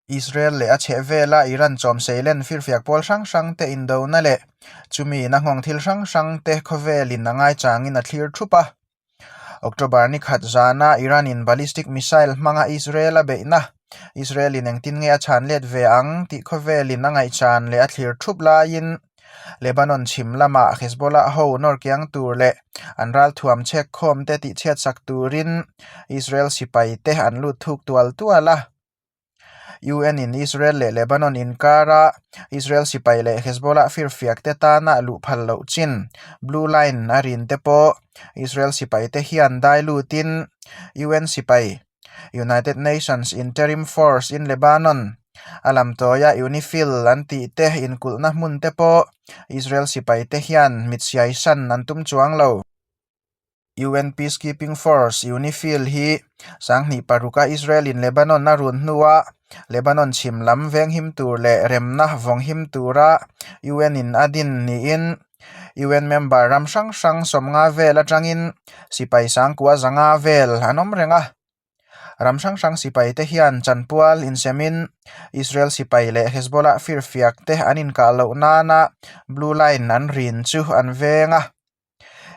Israel leh a chhehvela Iran chawm seilen firfiak pawl hrang hrang te indona leh chumi in a nghawng thil hrang hrang te khawvelin a ngaichangin a thlir thup a. October ni khat zana Iran in ballistic missile hmanga Israel a beihna, Israel in engtin nge a chhan let ve ang tih khawvelin a ngaihchan leh a thlir thup laiin Lebanon chhim lamah Hezbollah ho nawr kiang tur leh an ralthuam chhek khawm te tihchhiat sak turin Israel sipai te an lut thuk tual tual a. UN in Israel leh Lebanon inkara Israel sipai leh Hezbollah firfiak te tana luh phal loh chin Blue Line a rin te pawh Israel sipai te hian dai lutin UN sipai United Nations Interim Force in Lebanon a lamtawia UNIFIL an tih te inkulhna hmun te pawh Israel sipai te hian mitsiai san an tum chuang lo. UN Peacekeeping Force, UNIFIL, hi sanghnih paruka Israel-in Lebanon a run hnua Lebanon chhim lam venghim tur leh remna vawnghim tura UN-in a din niin UN member ram hrang hrang sawmnga vel atangin sipai sangkua zanga vel an awm reng a. Ram hrang hrang sipaite hian chanpual insemin Israel sipai leh Hezbollah firfiak te an inkah loh nana Blue Line an rin chu an veng a.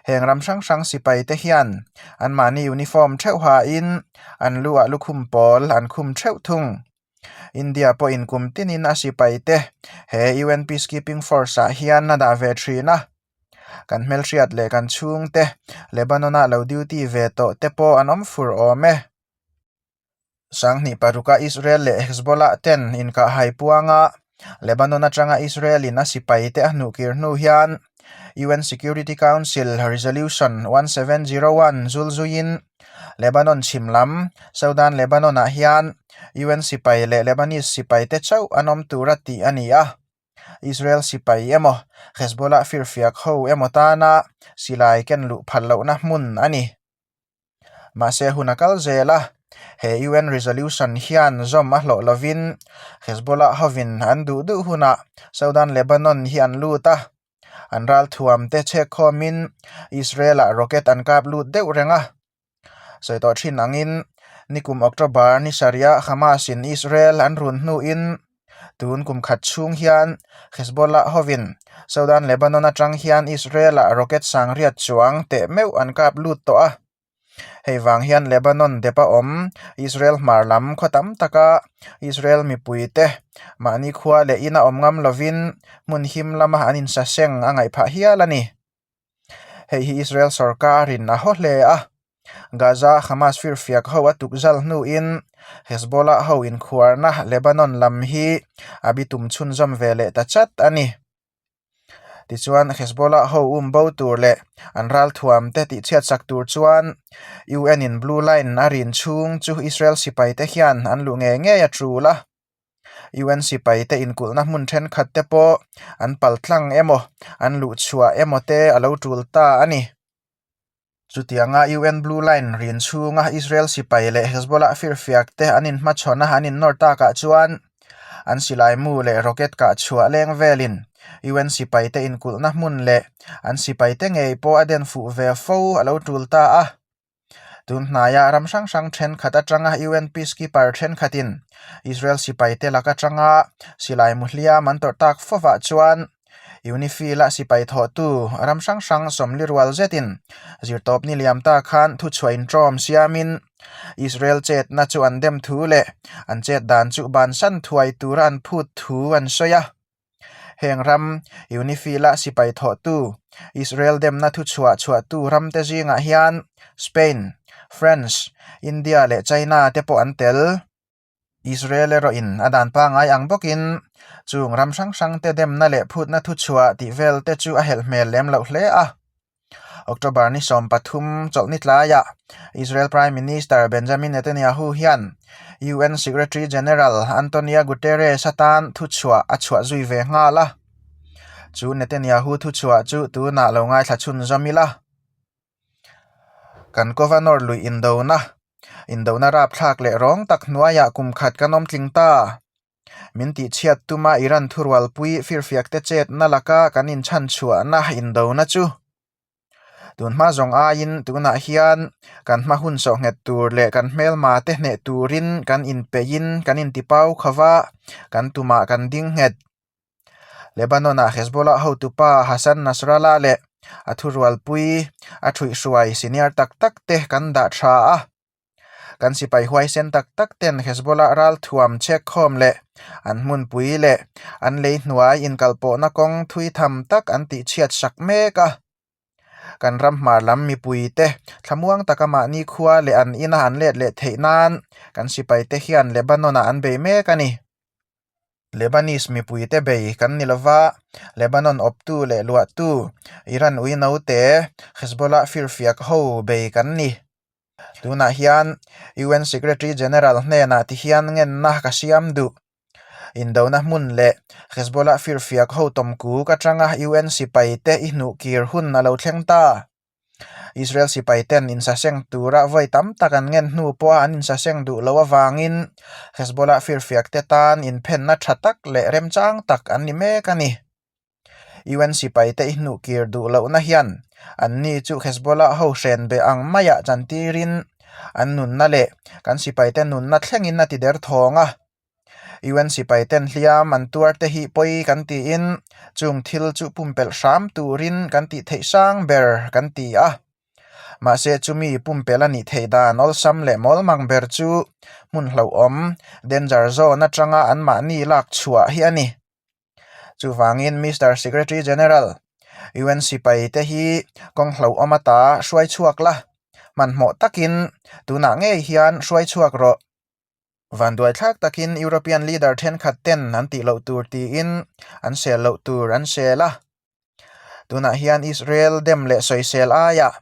Heng ram hrang hrang sipai te hian anmahni uniform theuh hain an lu ah lukhum pawl an khum theuh thung. India pawhin kum tinin a sipai te he UN Peacekeeping Force ah hian a dah ve thin a. Kan hmelhriat leh kan chhungte Lebanon ah lo duty ve tawh te pawh an awm fur awm e. Sanghnih paruka Israel leh Hezbollah ten inkahhai puanga Lebanon atanga Israel-in a sipaite a hnuhkir hnu hian UN Security Council Resolution 1701 zulzuiin Lebanon chhim lam Southern Lebanon-ah hian UN sipai leh Lebanese sipaite chauh an awm tura tih a ni a. Israel sipai emaw Hezbollah firfiak ho emaw tana silai ken luh phal lohna hmun a ni. Mahse hun a kal zel a, he UN resolution hian zawm a hlawh lovin Hezbollah hovin an duh duh hunah Southern Lebanon hi an lut a, an ralthuam te chhek khawmin Israel-ah rocket an kap lut deuh reng a. Sawi tawh thin angin nikum October ni sarih ah Hamas-in Israel an run hnuin Tun kum khat chhung hian Hezbollah hovin Southern Lebanon atang hian Israel-ah rocket sangriat chuang teh meuh an kap lut tawh a. Hei vang hian Lebanon dep a awm Israel hmar lam khaw tam taka Israel mipuite mahni khua leh ina awm ngam lovin hmun him lama an insaseng a ngaih phah hial a ni. Hei hi Israel sorkarin a haw hle a, Gaza Hamas firfiak ho a tukzal hnuin Hezbollah ho inkhuarna Lebanon lam hi a bitum chhunzawm ve leh ta chat a ni. Tichuan Hezbollah ho um bo tur leh an ralthuam te tihchhiatsak tur chuan UN in Blue Line a rin chhung chu Israel sipaite hian an luh ngei ngei a tul a. UN sipaite inkulhna hmun thenkhat te pawh an pal tlang emaw an luh chhuah emaw te a lo tul ta a ni. Chutianga UN Blue Line rin chhunga Israel sipai leh Hezbollah firfiak te an inhmachhawn a an innawr takah chuan an silai mu leh rocket kah chhuah leng velin UN sipaite inkulhna hmun leh an sipaite ngei pawh a den fuh ve fo a lo tul ta a. Tun hnaia ram hrang hrang thenkhat atanga UN peacekeeper thenkhatin Israel sipaite lak atanga silai mu hliam an tawrh tak fovah chuan UNIFIL-a sipai thawhtu ram hrang hrang sawmli rual zetin zirtawp ni liam ta khan thuchhuah intawm siamin Israel chetna chu an dem thu leh an chet dan chu bansan thuai tura an phut thu an sawi a. Heng ram UNIFIL-a sipai thawhtu Israel demna thuchhuah chhuahtu ramte zingah hian Spain, France, India leh China te pawh an tel. Israel erawhin a dan pangngai ang bawkin chung ram hrang hrangte demna leh phutna thuchhuah tih vel te chu a helh hmel lem loh hle a. October ni 13 chawlhni tlaiah Israel Prime Minister Benjamin Netanyahu hian UN Secretary General Antonio Guterres atan thuchhuah a chhuah zui ve nghal a. Chu Netanyahu thuchhuah chu tunah lo ngaithla chhunzawm ila. Kan Governor lui indona, indona rapthlak leh rawng tak hnuaiah kum khat kan awm tling ta. Min tihchhiat tuma Iran thurualpui firfiakte chetna laka kan inchhanchhuahna indona chu. Tun hma zawng aiin tunah hian kan hma hun sawhnghet tur leh kan hmelma te hneh turin kan inpeihin kan intipau kho va, kan tumah kan ding nghet. Lebanon-ah Hezbollah hotupa Hassan Nasrallah leh a thurualpui a thuihhruai senior tak tak te kan dah tha a. Kan sipai huaisen tak tak ten Hezbollah ralthuam chhekkhawm leh an hmunpui leh an lei hnuai inkalpawhna kawng thui tham tak an tihchhiat sak mek a. Kan ram hmar lam mipui te thlamuang taka mahni khua leh an ina an let leh theih nan kan sipai te hian Lebanon-ah an bei mek a ni. Lebanese mipuite bei kan ni lova, Lebanon awptu leh luahtu Iran uinote Hezbollah firfiak ho bei kan ni. Tunah hian UN Secretary General hnenah ti hian ngenna ka siam duh. Indona hmun leh Hezbollah firfiak ho tawmkuk atanga UN sipai te i hnuh kir hun a lo thleng ta. Israel sipai ten insaseng tura vawi tam tak an ngen hnu pawha an insaseng duh loh avangin Hezbollah firfiak te tan inphenna tha tak leh remchang tak an ni mek a ni. UN sipaite i hnuh kir duh lohna hian anni chu Hezbollah ho hren be ang maiah chantirin an nunna leh kan sipaite nunna thlengin a ti der thawng a. UN sipaiten hliam an tuar te hi pawi kan tiin chung thil chu pumpelh hram turin kan tih theih sang ber kan ti a. Mahse chumi pumpelh a nih theih dan awlsam leh mawlmang ber chu hmun hlauhawm danger zone atanga anmahni lak chhuah hi a ni. Chuvangin Mister Secretary General, UN sipai te hi kawng hlauhawm ata hruai chhuak la, hmanhmawh takin tunah ngei hian hruai chhuak rawh. Vanduaithlak takin European leader thenkhat ten an tih loh tur tiin an sel loh tur an sel a. Tunah hian Israel dem leh sawisel aiah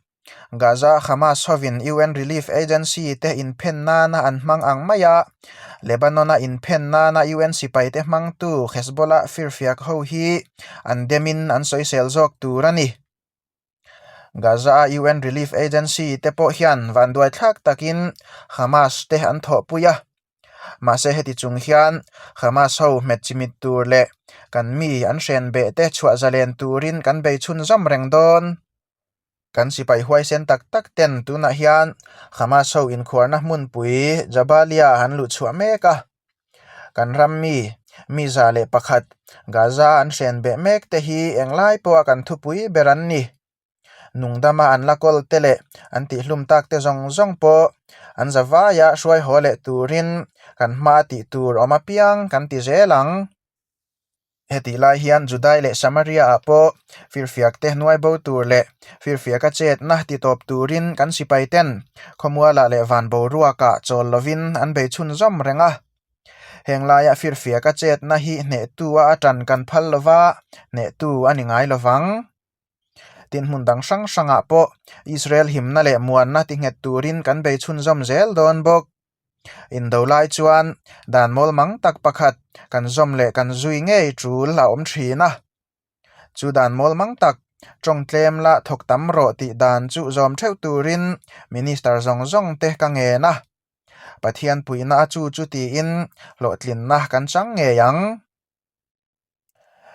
Gaza Hamas hovin UN Relief Agency te inphen nana an hmang ang mai a, Lebanon-a inphen nana UN sipaite hmangtu Hezbollah firfiak ho hi an demin an sawisel zawk tur a ni. Gaza-a UN Relief Agency te pawh hian vanduaithlak takin Hamas te an thawhpui a. Mahse heti chung hian Hamas ho hmet chimit tur leh kan mi an hren beh te chhuah zalen turin kan bei chhunzawm reng dawn. Kan sipai huaisen tak tak ten tunah hian Hamas ho inkhuarna hmunpui Jabalia an luhchhuah mek a. Kan ram mi, mi 101, Gaza an hren beh mek te hi englai pawha kan thupui ber an ni. Nungdama an la kawl te leh an tihhlum tak te zawng zawng pawh an zavaia hruai haw leh turin kan hma tih tur awm apiang kan ti zel ang. Hetih lai hian Judai leh Samaria-ah pawh firfiakte hnuai bo tur leh firfiaka chetna ti tawp turin kan sipaiten khawmualah leh van boruakah chawl lovin an bei chhunzawm reng a. Heng laia firfiaka chetna hi hnehtu-a a tan kan phal lova, hnehtu a ni ngai lovang. Tin hmun dang hrang hrangah pawh Israel himna leh muanna ti nghet turin kan bei chhunzawm zel dawn bawk. Indo lai chuan dan mawlmang tak pakhat kan zawm leh kan zui ngei tul a awm thin a. Chu dan mawlmang tak tawng tlem la thawk tam rawh tih dan chu zawm theuh turin Minister zawng zawng te ka ngen a. Pathian puihna a chu chu tiin hlawhtlinna kan chang ngei ang.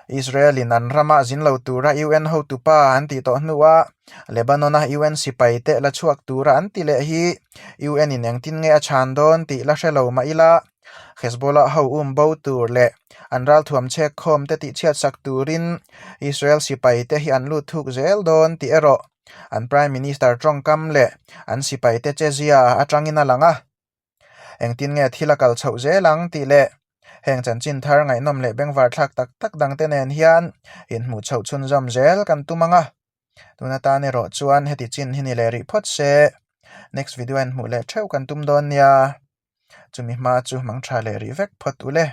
Israel-in an rama zin lo tura UN hotupa an tih tawh hnuah Lebanon-a UN sipaite la chhuak tura an ti leh hi UN-in engtin nge a chhan dawn tih la hre lo mah ila, Hezbollah ho um bo tur leh an ralthuam chhek khawm te tihchhiatsak turin Israel sipaite hi an lut thuk zel dawn tih erawh an Prime Minister tawngkam leh an sipaite chezia atangin a lang a. Engtin nge thil a kal chhoh zel ang tih leh heng chanchin thar ngaihnawm leh bengvar thlak tak tak dangte nen hian inhmuh chhoh chhunzawm zel kan tum ang a. Tun atan erawh chuan heti chin hi ni leh rih phawt se. Next video a inhmuh leh theuh kan tum dawn nia. Chumi hma chu hmang tha leh rih vek phawt u le.